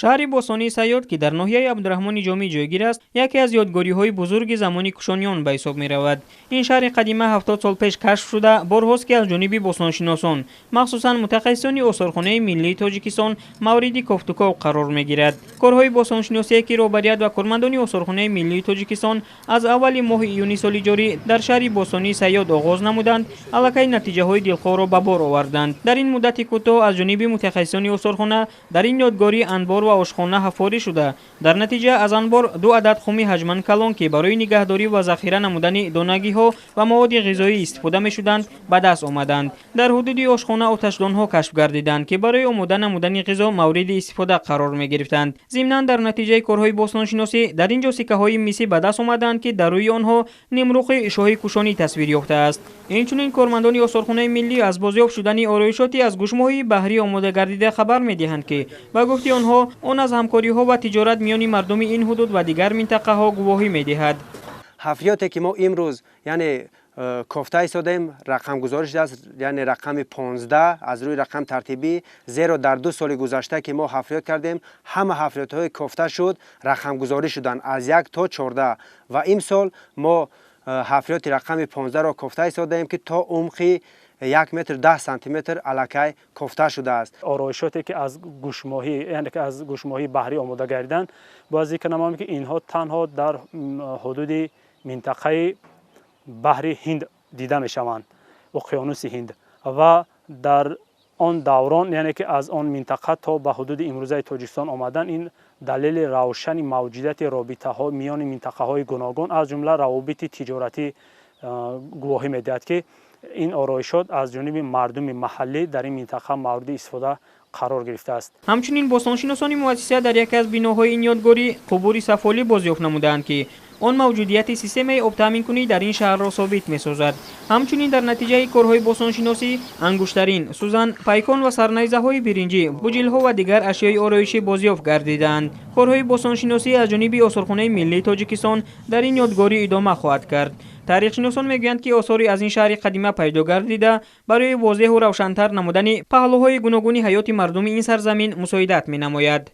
Шаҳри бостонии Сайёд, ки дар ноҳияи Абдураҳмони Ҷомӣ ҷойгир аст, яке аз ёдгориҳои бузурги замони кушониён ба ҳисоб меравад. Ин шаҳри қадима 70 сол пеш кашф шуда, борҳост, ки аз ҷониби бостоншиносон, махсусан мутахассисони Осорхонаи миллии Тоҷикистон, мавриди кофтуков қарор мегирад. Корҳои бостоншиносие, ки роҳбарият ва кормандони Осорхонаи миллии Тоҷикистон аз аввали моҳи июни соли ҷорӣ дар шаҳри бостонии Сайёд оғоз намуданд, аллакай натиҷаҳои дилхоҳро ба бор оварданд. Дар ин муддати кӯтоҳ аз ҷониби мутахассисони осорхона дар ин ёдгорӣ анбор ва ошхона ҳаффорӣ шуда, дар натиҷа аз анбор ду адад хуми ҳаҷман калон, ки барои нигаҳдорӣ ва захира намудани донагиҳо ва маводи ғизоӣ истифода мешуданд, ба даст омаданд. Дар ҳудуди ошхона оташдонҳо кашф гардиданд, ки барои омода намудани ғизо мавриди истифода қарор мегирифтанд. Зимнан, дар натиҷаи корҳои бостоншиносӣ дар ин ҷо сиккаҳои мисӣ ба даст омаданд, ки дар рӯи онҳо нимрухи шоҳи кушонӣ тасвир ёфтааст. Инчунин кормандони Осорхонаи миллӣ аз бозёфт шудани ороишоти аз гӯшмоҳии баҳрӣ омода гардида хабар медиҳанд, ки ба гуфти онҳо, он аз ҳамкориҳо ва тиҷорат миёни мардуми ин ҳудуд ва дигар минтақаҳо гувоҳӣ медиҳад. Ҳафриёте, ки мо имрӯз, яъне, кофта истодаем, рақамгузорӣ шудааст, яъне рақами 15 аз рӯи рақам тартибӣ, зеро дар 2 соли гузашта, ки мо ҳафриёт кардем, ҳама ҳафриётҳое кофта шуд, рақамгузорӣ шуданд аз 1 то 14 ва имсол мо ҳафриёти рақами 15-ро кофта истодаем, ки то умқи 1 метр 10 сантиметр аллакай кофта шудааст. Ороишоте, ки аз гӯшмоҳӣ, яъне ки аз гӯшмоҳии баҳрӣ омода гардиданд, бояд зикр намоем, ки инҳо танҳо дар ҳудуди минтақаи баҳри Ҳинд дида мешаванд, уқёнуси Ҳинд, ва дар он даврон, яъне ки аз он минтақа то ба ҳудуди имрӯзаи Тоҷикистон омадан, ин далели равшани мавҷудияти робитаҳо миёни минтақаҳои гуногун, аз ҷумла равобити тиҷоратӣ, гувоҳӣ медиҳад, ки ин ороишот аз ҷониби мардуми маҳаллӣ дар ин минтақа мавриди истифода қарор гирифтааст. Ҳамчунин бостоншиносони муассиса дар яке аз биноҳои ин ёдгорӣ қубури сафолӣ бозёфт намудаанд, ки он мавҷудияти системаи обтаъминкунӣ дар ин шаҳрро собит месозад. Ҳамчунин дар натиҷаи корҳои бостоншиносӣ ангуштарин, сӯзан, пайкон ва сарнайзаҳои биринҷӣ, буҷилҳо ва дигар ашёи ороишӣ бозёфт гардидаанд. Корҳои бостоншиносӣ аз ҷониби Осорхонаи миллии Тоҷикистон дар ин ёдгорӣ идома хоҳад кард. Таърихшиносон мегӯянд, ки осори аз ин шаҳри қадима пайдо гардида барои возеҳу равшантар намудани паҳлӯҳои гуногуни ҳаёти мардуми ин сарзамин мусоидат менамояд.